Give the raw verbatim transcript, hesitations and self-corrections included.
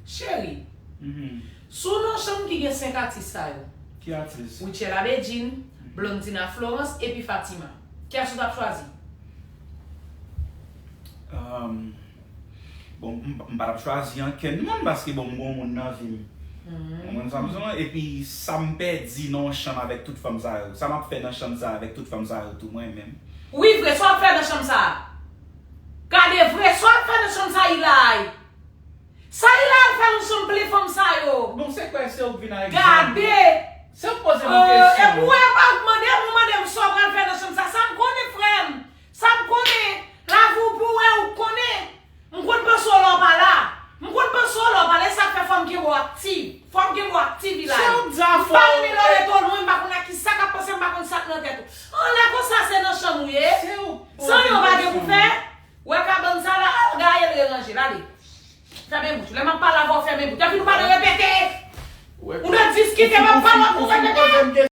Cheri, sou nan chanm ki gen senk atis sa yo, Ki atis? Wichella Bedjine, Blondina Florence epi Fatima, kiyès ou t ap chwazi? Um, bon, m m pa t ap chwazi ankenn moun paske bon, m gon moun nan vi m. Ou konprann sa m di w? Epi sa m pèdi nan yon chanm avèk tout fanm sa yo. Sa m ap fè nan chanm sa avèk tout fanm sa yo tou, mwen menm. Wi, vre, sa w ap fè nan chanm sa a? Gade vre, sa w ap fè nan chanm sa a, Ilay? Sa Ilay al fè nan chanm plen fanm sa yo? Bon, se kwè se ou k vin a egzanp. Gade! Se ou k poze m yon kesyon. Epi w pa mande m, ou mande m sa w pral fè nan chanm sa. Sa m konnen, frè m. Sa m konnen. Lavi w pou w wè, ou konnen. M konn panse w lè w pa la. M konn panse w lè w pa la. E sa k fè fò m kenbe w aktiv. Fò m kenbe w aktiv, Ilay. Se ou k di afè M pa renmen lè w rete w lwen, m pa konn a kisa k ap panse, m pa konn sa k nan tèt ou. Anlè konsa, se nan chanm ou ye. San yon pa gen pou fè. Wè kabann sa la, al gaye l, ranje l, ale. Fèmen bouch ou. Lè m ap pale avè w, fèmen bouch. Epi nou pa nan repete. Ou nan diskite, m ap pale, w ap repete.